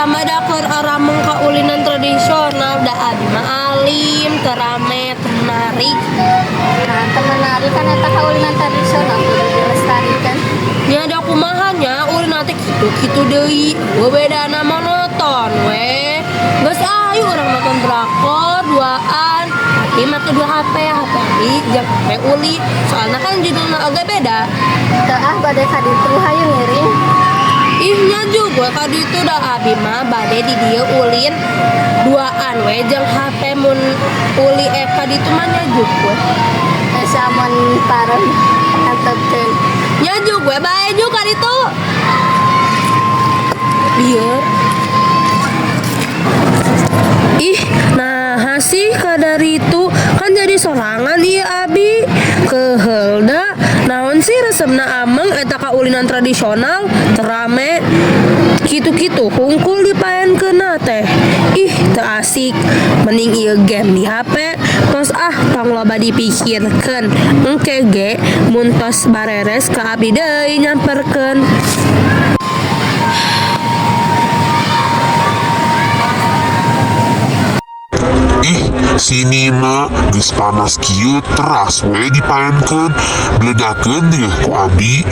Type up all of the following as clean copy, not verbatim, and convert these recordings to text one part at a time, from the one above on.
Eta mah da keur arameng kaulinan tradisional, da abi mah alim, teu rame, teu menarik. Nah, teu menarik kan eta kaulinan tradisional kudu dilestarikan. Nya da kumaha nya, ulin teh kitu-kitu deui. Euweuh bedana, monoton we. Geus, ayo urang nonton drakor duaan. Tapi make dua HP, HP abi jeung HP Uli. Soalnya kan judulna oge beda. Teu ah, bade ka ditu, hayu ngiring. Ih, nya juga ka ditu, da abi mah bade di dieu ulin duaan we jeung HP, mun Uli ka ditu mah nyajuk we. Geus, amun parem antepkeun. Nyajuk we bae ju ka ditu. Lieur. Ih, nah sih kadaritu kan jadi sorangan ieu abi. Keheul da, naon sih resepna ameng eta kaulinan tradisional teu rame. Kitu-kitu hungkul dipaenkeunna teh. Ih, teu asik. Mending ieu game di HP. Tos ah, tong loba dipikirkeun. Engke ge mun tos bareres ka abi deui nyamperkeun. Ih, si Nina geus panas kieu teras we dipaenkeun, beledakeun deh ku abi.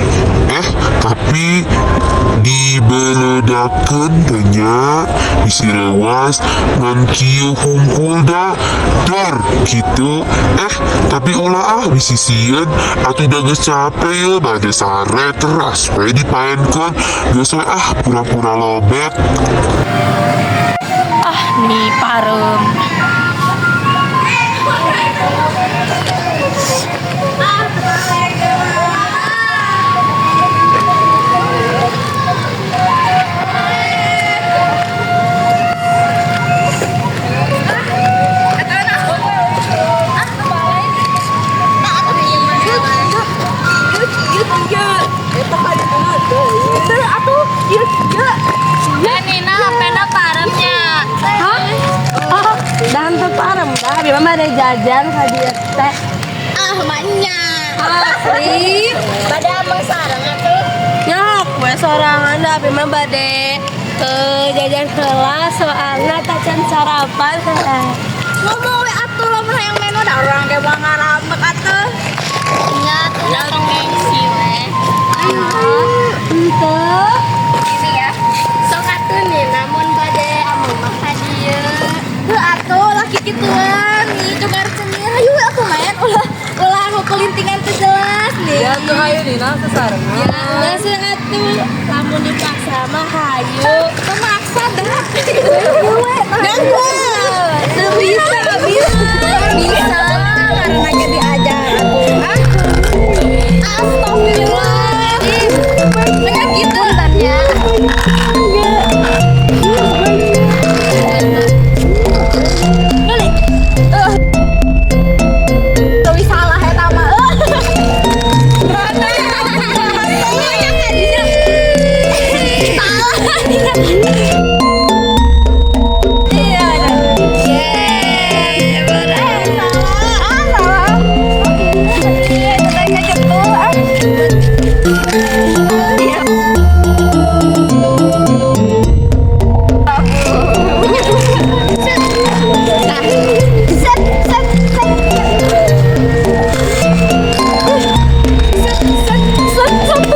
Eh, tapi dibeledakeun teh nya, bisi reuwas, ngan kieu hungkul da dor kitu. Eh, tapi ulah ah, bisi sieun atuh, da geus cape ye, bade sare teras we dipaenkeun. Geus we ah, pura-pura lobet. Ah, nih pareum. Eh, Nina, HP-na parem nya. Hah? Oh, dan teu parem dah, abi mah bade jajan ka dieu teh. Ah, manya. Asli. Bade ameng sareng atuh. Nya we sorangan, da abi mah bade jajan heula, soalna tacan sarapan. Ngomong we atuh lamun hayang menu, da urang ge moal ngaramek atuh. Nya atuh, tong gengsi we. Henteu. Ini ya. Sok atuh Nina mun bade ameng mah ka dieu. Heuh atuh laki kituan nih tukar cenil. Hayu we atuh main, ulah ulah anu kelintingan teu jelas nih. Ya tuh, ayo Nina sesarengan. Ya geus atuh, lamun dipaksa mah hayu. Memaksa dah. Ganggu. Teu bisa, bisa. Bisa karena ge diajar atuh. Ah. Astagfirullah. Banyak gitu ntarnya. Balik. Lebih salah eta mah. Salah. Iya. Yeay, salah. Ah, salah. Iya, katanya gitu. Ah. Iya. Set, set, set, set. Set, set, set, set.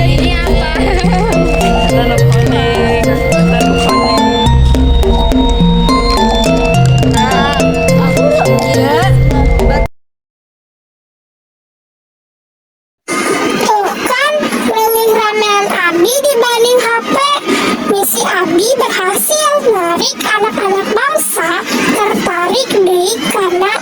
Ini apa? Lalu connect, lalu connect. Nah, aku Ya. Tuh kan, milih ramean Abi dibanding HP. Misi Abi berhasil narik anak-anak bangsa tertarik deui karena